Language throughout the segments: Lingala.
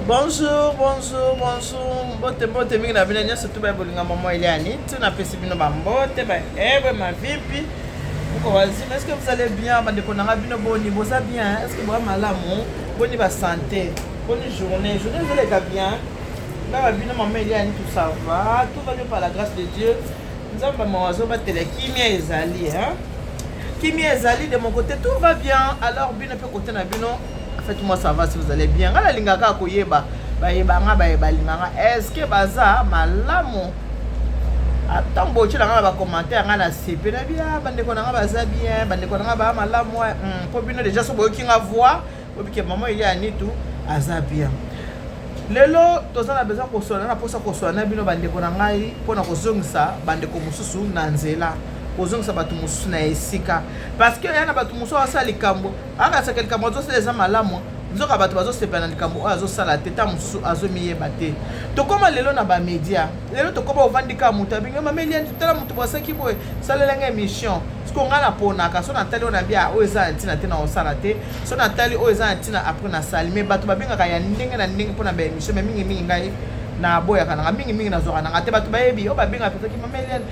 Bonjour, bonjour, bonjour. Mbote mbote mingi na bino nyonso tu baye bolinga mama Eliane. Tu napesi bino ba mbote ba ebwe ma vipi. Muko wazima, est-ce que vous allez bien? Bandeko na nga bino boni, boza bien? Est-ce que boza malamu? Boni ba santé? Boni journée? Journée ezoleka bien? Nga ba bino mama Eliane, tout ça va, tout va bien par la grâce de Dieu. Nzambe mawa azobatela kimia ezali, hein? Kimia ezali de mon côté, tout va bien. Alors bino pe côté na bino, faites-moi savoir si vous allez bien. Nga nalingaka kaka koyeba bayeba nga baye balinga nga est-ce que baza malamu? Ntango botyela nga na bacommentaire nga na sepe na bia bandeko na nga baza bien, bandeko na nga baa malamu mpo bino déjà so boyoki nga voix obike mama Elia Nitu aza bien. Lelo toza na besoin kosolola na mposa kosolola na bino bandeko na ngai mpona kozongisa bandeko mosusu na nzela, kozongisa bato mosusu na esika, parce que ya na bato mosusu asala likambo akasaka likambo azosala eza malamu, nzoka bato bazosepela na likambo oyo azosala te, ntango mosusu azomiyeba te. Tokóma lelo na bamedia, lelo tokóma ovandi kaka moto abingi mama Eliane, tala moto bwasaki boye, salelanga émission. Siko ngai naponaka so natali oyo na bia oyo eza na ntina te na kosala te, so natali oyo eza na ntina après nasali. Mais bato babengaka ya ndenge na ndenge mpona baémission, mais mingimingi ngai naboyaka nanga, mingimingi nazwaka nanga te. Bato bayebi oyo babengaka mpezaki mama Eliane,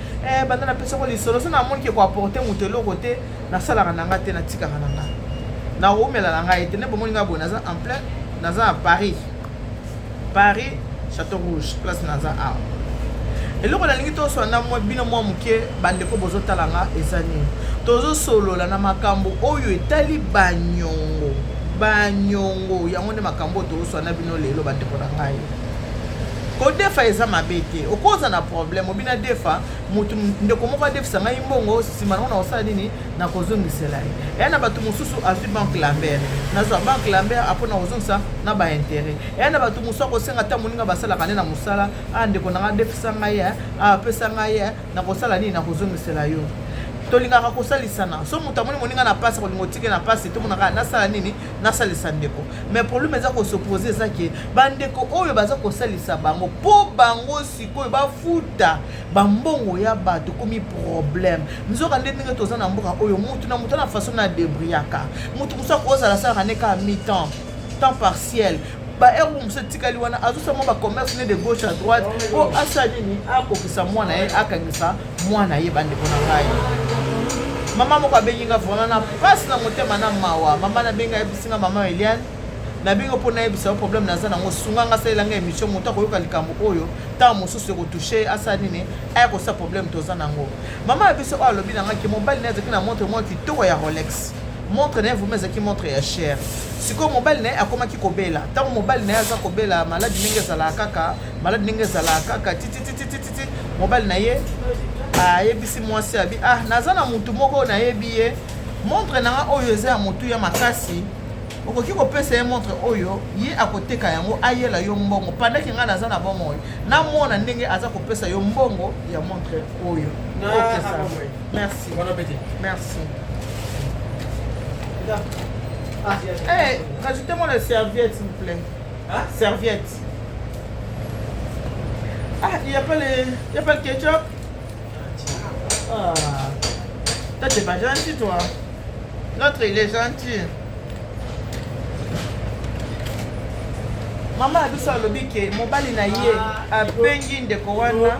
banda napesako lisolo, so namoni ke koapporter moto eloko te, nasalaka nanga te, natikaka nanga, nakoumela na ngai te. Nde bomoni ngai boye, naza en plein, naza na Paris, Paris Château Rouge, place naza awa. Eloko nalingi tosolola na mwa bino mwa moke, bandeko bozotala nga, eza nini? Tozosolola na makambo oyo etali banyongo. Banyongo yango nde makambo oyo tozosolola na bino lelo, bandeko na ngai. Kodefa eza mabe te. Okoza na problème obina defa motu, ndeko moko adefisa ngai mbongo, nsima nango na kosala nini? Na kozongisela ye. Eya na bato mosusu azwi Banque Lambert, nazwa Banque Lambert apo na kozongisa na baintérêt. Eya na bato mosusu akosenga ata moninga basalaka nde na mosala, a ndeko na nga adefisa ngai, apesa ngai, na kosala nini? Na kozongisela yo. Tolingaka kosalisana. So moto amoni moninga na pasi, kolinga otike na pasi, tomonaka nasala nini? Nasalisa ndeko. Mais problème eza kos'opposer, eza ke bandeko oyo baza kosalisa bango mpo bango sikoyo bafuta bambongo ya bato, komi problème. Nzoka nde ndenge toza na mboka oyo, mutu na mutu na façon na débrouillaka. Mutu mosusu akozala asalaka ne kaka mi-temps, temps partiel, baheure mosusu etikali wana azosala mwa bacommerce ne de gauche à droite mpo asala nini? Akokisa mwana ye, akangisa mwana ye. Bandeko na ngai, mama moko abengi nga vraiment na mpasi na motema na mawa. Mama nabengi, ayebisi nga: "Mama Eliane, nabengi mpo nayebisa yo problème naza nango, sunga nga, asalelanga émission. Moto akoyoka likambo oyo, ntango mosusu ekotoucher, asala nini? Aya kosala problème toza nango." Mama ya biso oyo alobi na ngai ke mobali na ye azalaki na montre moko kitoko ya Rolex. Montre na ye vraiment ezalaki montre ya cher. Sikoyo mobali na ye akomaki kobela. Ntango mobali na ye aza kobela, maladi ndenge ezalaka kaka, maladi ndenge ezalaka kaka, titititititi, mobali na ye ayebisi mwasi abi: "Ah, naza na motu moko nayebi ye, montre na nga oyo eza ya motuya makasi, okoki kopesa ye montre oyo, ye akoteka yango, ayela yo mbongo pendant que ngai naza na bomoi, namona ndenge aza kopesa yo mbongo ya montre oyo." Ok, ça va. Merci. Bon appétit. Merci. Hey, rajoutez-moi la serviette, s'il vous plaît. Hein? Serviette. Ah, il n'y a pas le, il y a pas le ketchup? Ah. Toi, t'es pas gentil, toi. L'autre, il est gentil. Mama biso alobi ke mobali na ye abengi ndeko wana,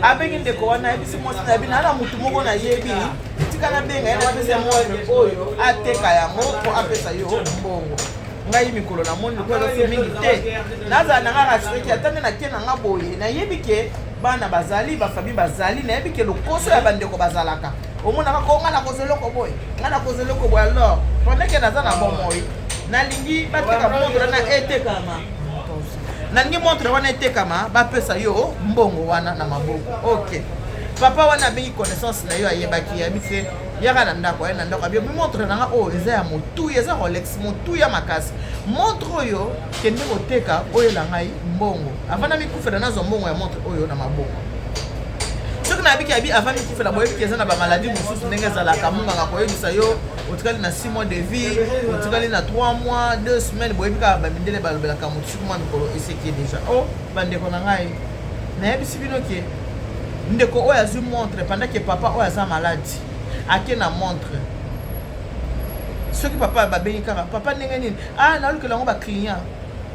abengi ndeko wana, ayebisi mwasi na yebi na mutu moko nayebi, tika nabenga ye, napesa montre oyo, ateka yango mpo apesa yo mbongo. Ngai mikolo namoni lokola eza so mingi te, nazala na nga rassuré. Ata nde nake na nga boye, nayebi ke bana bazali, bafamille bazali, nayebi ke lokoso ya bandeko bazalaka, omonaka ko nga nakozwa eloko boye, nga nakozwa eloko boye. Alors pendant ke naza na bomoi, nalingi bateka montre wana, etekama, nalingi montre wana etekama, bapesa yo mbongo wana na maboko. Ok, papa wana abengi connaissance na yo, ayebaki, yabi te, yaka na ndako. Aye na ndako, abi: "Montre na nga oyo eza ya motuya, eza Rolex, motuya makasi. Montre oyo kende koteka, oyela ngai mbongo avant na mikufela, nazwa mbongo ya montre oyo na maboko." Soki nayebiki yabi avant mikufela, boyebiki eza na bamaladi mosusu ndenge ezalaka, monganga koyebisa yo otikali na 6 mois de vie, otikali na 3 mois, 2 semaines. Boyebi kaka bamindele balobelaka motu soki mwa mikolo eseki déjà. O bandeko na ngai, nayebisi bino ke ndeko oyo azwi montre pendant ke papa oyo aza maladi, ake na montre. Soki papa babengi kaka papa ndenge nini, ah, nalukela yango baclient,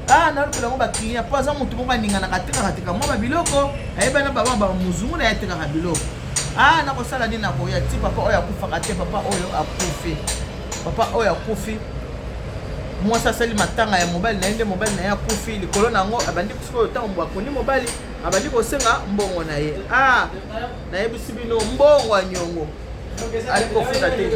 ah, nalukela yango baclient, mpo aza motu moko aninganaka, atekaka teka mwa babiloko, ayebana baba bamuzungu na ye, atekaka biloko. Ah, nakosala nini, nakoya ti papa oyo akufaka te. Papa oyo akufi, papa oyo akufi, mwasi asali matanga ya mobali na ye, nde mobali na ye akufi. Likolo na yango abandi sikoyo, ntango akundi mobali, abandi kosenga mbongo na ye. Ah, nayebisi bino, mbongo ya niongo ali kofuta te,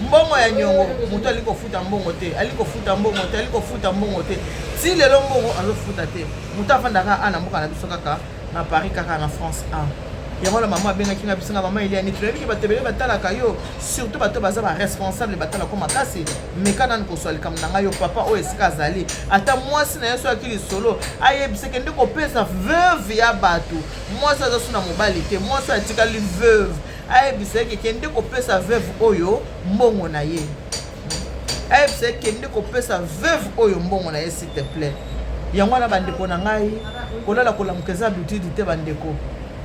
mbongo ya niongo, moto ali kofuta mbongo te, ali kofuta mbongo te, ali kofuta mbongo te ti lelo, mbongo azofuta te. Moto afandaka a na mboka na biso kaka na Paris, kaka na France. A yango wana mama abengaki nga biso nga mama Eliani, toyebiki bato ebele batalaka yo, surtout bato baza baresponsable, batalako makasi. Meka nanu kozwa likambo na ngai yo, papa oyo esika azali, ata mwasi na ye so ayaki lisolo, ayebisaki nde kopesa veuve ya bato. Mwasi aza so na mobali te, mwasi oyo atikali veuve, ayebisa ye kende kopesa veuve oyo mbongo na ye, ayebisa ye kende kopesa veuve oyo mbongo na ye, s'il te plaît. Yango wana, bandeko na ngai, kolala kolamuka eza habitude te. Bandeko,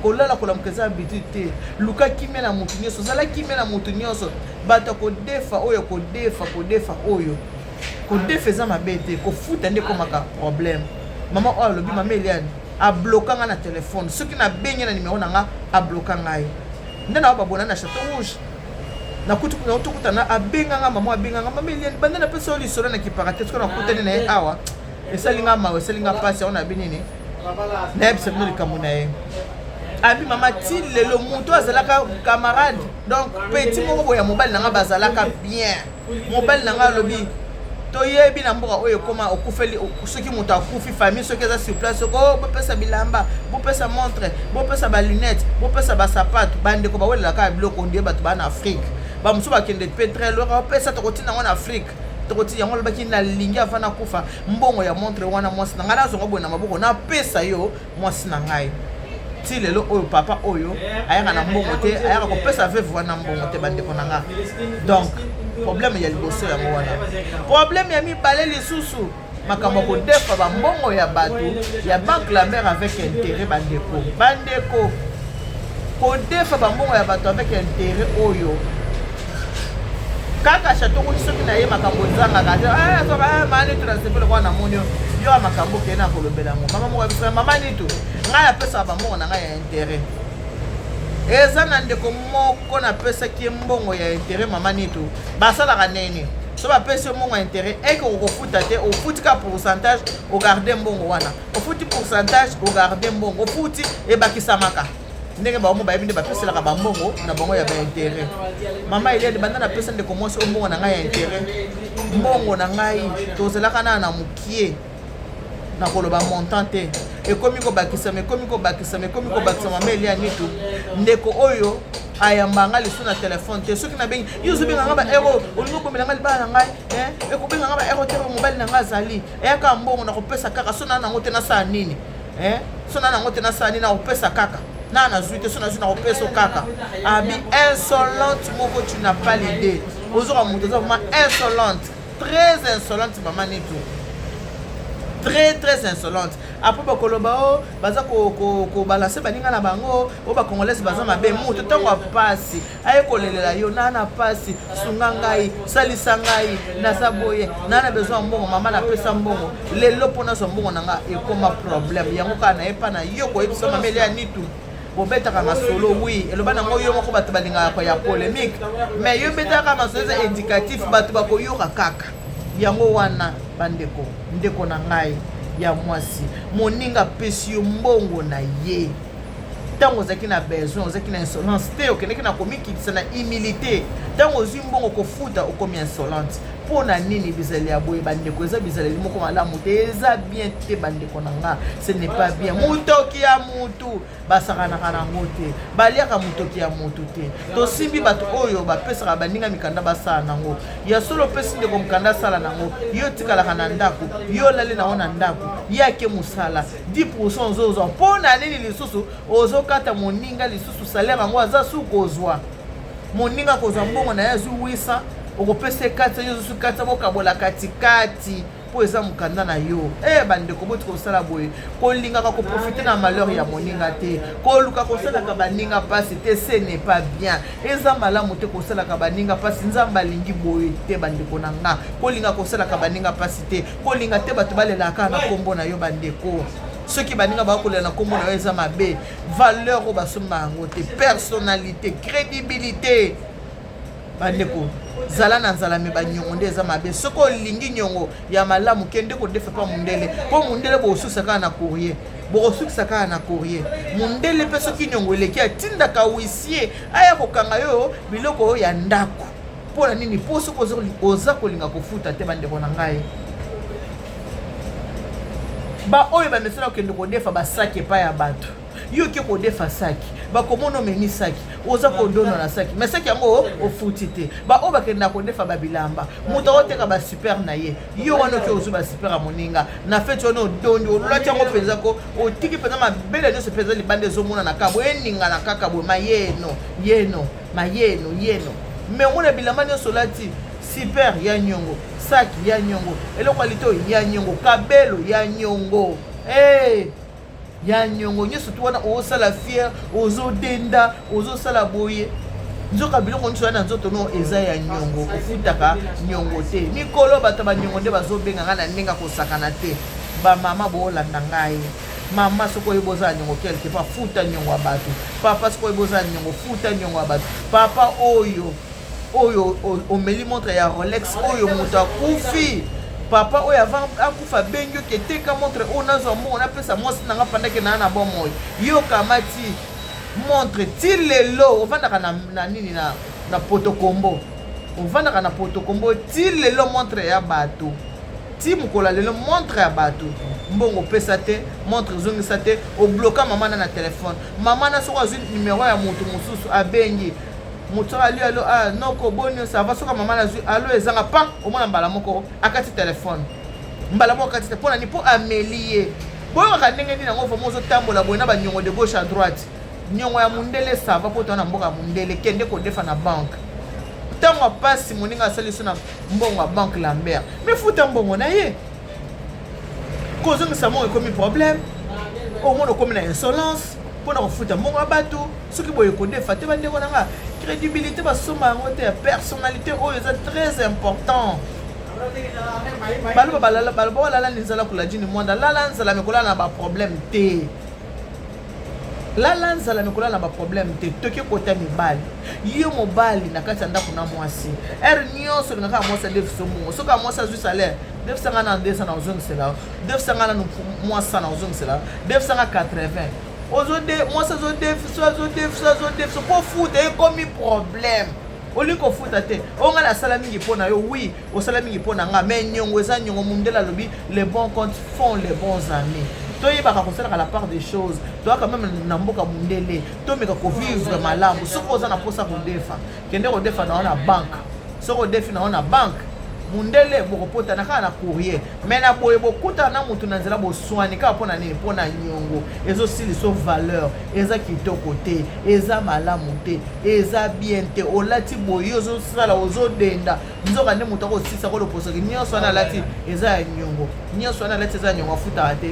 kolala kolamuka eza habitude te. Luka kimia na motu nyonso, ozala kimia na motu nyonso. Bato ya kodefa oyo, kodefa, kodefa oyo, kodefa eza mabe te, kofuta nde ekomaka problème. Mama oyo alobi, mama Eliane abloka ngai na telefone, soki nabengi na nimero na nga, abloka ngai. Nde na babona na Chateau Rouge, nakuti tokutana, abenganga, mama abenganga, mama Eliane, banda napesa yo lisolo na kipaka te, soki nakutani na ye awa, esali nga mawa, esali nga mpasi. Yango nayebi nini nayebisa bino likambo na ye. Abi mama, ti lelo moto azalaka camarade, donc petit moko boye ya mobali na nga, bazalaka bien. Mobali na nga alobi, toyebi na mboka oyo ekoma okufeli, soki moto akufi, famille soki eza sur place, soki oh, bopesa bilamba, bopesa montre, bopesa balunette, bopesa basapato. Bandeko bawelelaka ya biloko ndie bato baa na Afrique, bamosusu bakende mpe très loin, opesa, tokotinda yango na Afrique, tokoti yango. Alobaki, nalingi avant nakufa, mbongo ya montre wana mwasi na ngai nazonga boye na maboko, napesa yo mwasi na ngai. Ti lelo oyo papa oyo ayaka na mbongo te, ayaka kopesa veuve wana mbongo te, bandeko na nga. Donc problème ya liboso yango wana. Problème ya mibale lisusu, makambo ya kodefa bambongo ya bato ya Banque Lambert avec intérêt. Bandeko, bandeko, kodefa bambongo ya bato avec intérêt oyo kaka Chateau Rouge, soki na ye makambo ezangaka te. Mama Nitu, na sepele kwa namoni yo, yo ya makambo okende na kolobela yango. Mama moko abisaka, mama Nitu, ngai apesaka bambongo na ngai ya intérêt. Eza na ndeko moko napesaki ye mbongo ya intérêt. Mama Nitu, basalaka nini? So bapesi yo mbongo ya intérêt, eke okofuta te, ofuti ka pourcentage, ogarde mbongo wana, ofuti pourcentage, ogarde mbongo, ofuti ebakisamaka ndenge bango bayebi nde bapeselaka bambongo na bango ya baintérêt. Mama Eliane, banda napesa ndeko mwasi oyo mbongo na ngai ya intérêt, mbongo na ngai tozalaka na mokie, na koloba montant te, ekomi kobakisama, ekomi kobakisama, ekomi kobakisama. Mama Eliane Nitu, ndeko oyo ayamba nga lisu na telefone te. Soki nabengi yo, ozobenga nga baero, olingi okomela nga libala na ngai, ekobenga nga baero te. Mobali na ngai azali eyaka mbongo, nakopesa kaka. So na nango te, nasala nini? So na nango te, nasala nini? Nakopesa kaka. Na nazwi te, so nazwi, nakopesa kaka. Abi insolente moko, tu n'as pas l'idée. Ozoka moto aza vraiment insolente, très insolente, mama Nitu, très très insolente. Après bakoloba o baza kobalanse baninga na bango oyo bacongolaise baza mabe. Moto ntango apasi aye kolelela yo, na na pasi, sunga ngai, salisa ngai, naza boye, na na besoin ya mbongo. Mama, napesa mbongo lelo mpo nazwa mbongo na nga, ekoma problème. Yango kaka nayepa na yo koyebisa mama Elia Nitu, bobetaka masolo, oui, eloba nango yo moko, bato balingaka ya polémique, mais yo betaka masolo eza éducatif, bato bakoyoka kaka. Yango wana, bandeko, ndeko na ngai ya mwasi, moninga apesi yo mbongo na ye ntango ozalaki na besoin, ozalaki na insolence te, okendaki na komikitisa, na humilité. Ntango ozwi mbongo kofuta, okomi insolente. Mpo na nini bizaleli ya boye, bandeko? Eza bizaleli moko malamu te, eza bien te, bandeko na nga, ce n'est pas bien. Motoki ya mutu basakanaka nango te, baliaka motoki ya motu te. Tosimbi bato oyo bapesaka baninga mikanda basala nango. Ya solo, opesi ndeko mokanda asala nango, yo tikalaka na ndako, yo olali nango na ndako, ye ake mosala, 10 ozozwa. Mpo na nini lisusu ozokata moninga lisusu salaire yango aza su kozwa? Moninga kozwa mbongo na ye, azwi 800, okopesa ye 400, yo ozosu 400, bokabola katikati. mpo eza mokanda na yo. E bandeko, boti kosala boye, kolingaka koprofiter na malheur ya moninga te, koluka kosalaka baninga mpasi te. Ce n'est pas bien, eza malamu te kosalaka baninga mpasi. Nzambe alingi boye te. Bandeko na nga, kolinga kosalaka baninga mpasi te, kolinga te bato balelaka na nkombo na yo. Bandeko, soki baninga bakolela na nkombo na yo, eza mabe. Valeur oyo basomba yango te, personnalité, crédibilité. Bandeko, zala na nzala, me baniongo nde eza mabe. Soki olingi niongo ya malamu, kende kodefa mpa mundele, mpo mundele bokosukisa kaka na courrier, bokosukisa kaka na courrier. Mundele mpe, soki niongo eleki, atindaka huissier aya kokanga yo biloko ya ndako. Mpo na nini? Mpo soki oza kolinga kofuta te. Bandeko na ngai, baoyo bamesana kokende kodefa basaki epai ya bato, yo oke kodefa saki, bakomona omemi saki, oza kodonda na saki, mais saki yango ofuti te. Baoyo bakendaka kodefa babilamba, moto akoteka basuper na ye, yo wana oke ozwi basuper ya moninga na feti wana, odondi, olati yango mpenza, ko otiki mpenza mabele nyonso mpenza libanda ezomonana kaka boye, eningana kaka boye, mayeno yeno, mayeno yeno. Mais omona bilamba nyonso olati, super ya niongo, saki ya niongo, eloko ya lito ya niongo, kabelo ya niongo, hey! Ya niongo nyonso tu wana, ozosala fier, ozodenda, ozosala boye, nzoka biloko nyonso wana na nzoto no eza ya niongo, ofutaka niongo te. Mikolo bato baniongo nde bazobenga ngai na ndenge akosakana te. Bamama, boolanda ngai. Mama, soki oyebi oza na niongo quelque part, futa niongo ya bato. Papa, soki oyebi oza na niongo, futa niongo ya bato. Papa oyo omeli montre ya Rolex, oyo moto akufi, papa oyo avant akufa abengi oke teka montre oyo, nazwa mbongo napesa mwasi nanga pandake naa na bomoi. Yo kamati montre, ti lelo ovandaka na nini, na Potokombo, ovandaka na Potokombo ti lelo, montre ya bato ti mokolo ya lelo, montre ya bato, mbongo opesa te, montre ezongisa te. Obloka mama na telefone. Mama na soki azwi numero ya moto mosusu, abengi moto soki ali: "Allô, ah noko, boni, ça va?" Soki mama nazwi allô ezanga pa, omona mbala moko akati telefone, mbala moko akati te. Mpo nani? Mpo ameli ye. Boyokaka ndenge nini yango? Vraiment, ozotambola boye na baniongo de gauche à droite. Niongo ya mundele, ça va, mpo toa na mboka ya mundele. Kende kodefa na banke ntango apasi. Moninga asali so na mbongo ya banke Lambert, mais futa mbongo na ye. Kozongisa mbongo ekomi problème. Omona okomi na insolence mpona kofuta mbongo ya bato. Soki boye, kodefa te. Bandeko na nga, crédibilité basomba yango te, ya personnalité oyo eza très important. Baloba balala ni nzala kula jini mwanda. Lala nzala, me kolala na baproblème te. Lala nzala, me kolala na baproblème te. Toki kota mibali. Yo mobali na kati ya ndako na mwasi, heure nyonso olingaka mwasi adefisa mbongo. Soki mwasi azwi salaire, defisanga na 200 na ozongisela, defisanga nanu mwasi na ozongisela, defisanga 80. Mwasi azodefisa, azodefisa, azodefisa mpo futa ekomi problème. Olingi kofuta te. Oyo ngai nasala mingi mpo na yo, oui, osala mingi mpo na nga, mais niongo eza niongo. Mundele alobi: "Les bons comptes font les bons amis." Toyebaka kosalaka la part des choses. Toyaka même na mboka mundele, tomeka kovivre malamu. Soki oza na mposa kodefa, kende kodefa na yo na banke. Soki odefi na yo na banke, mundele bokopotana kaka na courrier. Mais na boye, bokutana na motu na nzela, boswani kaka. Mpo na nini? Mpo na niongo ezosilisa valeur. Eza kitoko te, eza malamu te, eza bien te. Olati boye, ozosala, ozodenda, nzoka nde moto akosilisa koloposaki. Nyonso wana alati eza ya niongo, nyonso wana alati eza ya niongo, afutaka te.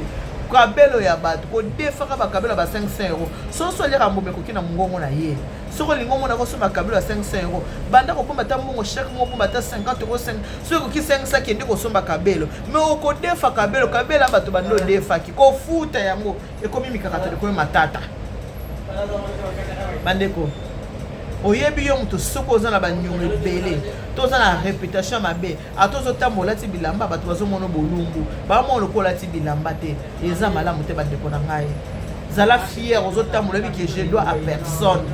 Kabelo ya bato, kodefaka bakabelo ya ba 500 euro, soso aliaka mboma ekoki na mongongo na ye. Soki olingi omona kosomba kabelo ya 500 euro, banda kopomba ata mbongo chaque mois, pomba ata 50 euro, 5. Soki ekoki 500, kende kosomba kabelo. Mais okodefa kabelo, kabelo ya bato, banda odefaki, kofuta yango ekomi mikakatano, ekomi matata. Bandeko, oyebi yo moto, soki oza na baniongo ebele to oza na réputation ya mabe, ata ozotambola olati bilamba, bato bazomona bolumbu, bamona lokola olati bilamba te. Eza malamu te. Bandeko na ngai, zala fier. Ozotambola, oyebi ke je dois à personne,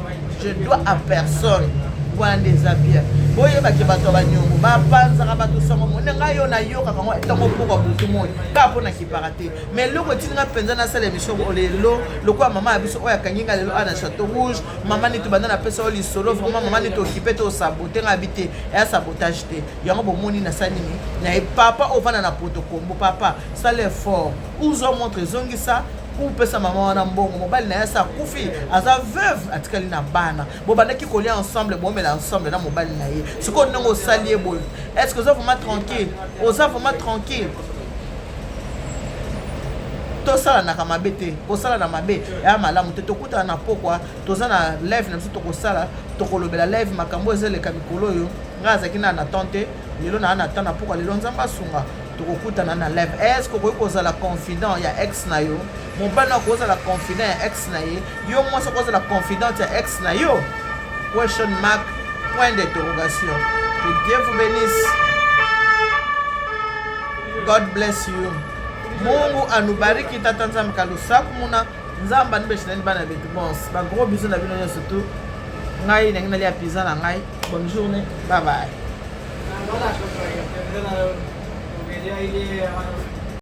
je dois à personne, wana nde eza bien. Boyebake bato ya baniongo bapanzaka bato sango. Mone ngai yo nayokaka ngo ntango pokwa, butu, moi, kaka mpo na kipaka te. Mais eloko etindi nga mpenza nasala émission lelo, lokola mama ya biso oyo akangi nga lelo awa na Château Rouge, mama neti banda napesa oyo lisolo. Vraiment, mama neti okipe te, osabote nga abi te, eya sabotage te. Yango bomoni nasali nini na ye. Papa ovanda na Poto Kombo, papa, sala effort, uzwa montre, ezongisa, upesa mama wana mbongo. Mobali na ye asa akufi, aza veuve, atikali na bana. Bobandaki kolia ensemble, bomela ensemble na mobali na ye. Sikoyo ndenge osali ye boye, est ce que oza vraiment tranquille? Oza vraiment tranquille? Tosalanaka mabe te, kosalana mabe ya malamu te. Tokutana na pokwa, toza na live na biso, tokosala, tokolobela live makambo ezo eleka mikolo oyo. Ngai azalaki na temps te, lelo naa na temps na pokwa. Lelo Nzambe asunga, tokokutana na live. Est ce que okoki kozala confident ya ex na yo? Mobali na okozala confident ya ex na ye? Yo mwasi okozala confidente ya ex na yo? Question mark, point d'interrogation. Que Dieu vous bénisse. God bless you. Mungu anubariki. Tata Nzambe kalusaku muna Nzambe anibeshinani bana betu. Bons ba gros bisous na bino nyonso. Tu ngai nangi nalia pizza na ngai. Bonne journée, bye bye. Voilà, je crois que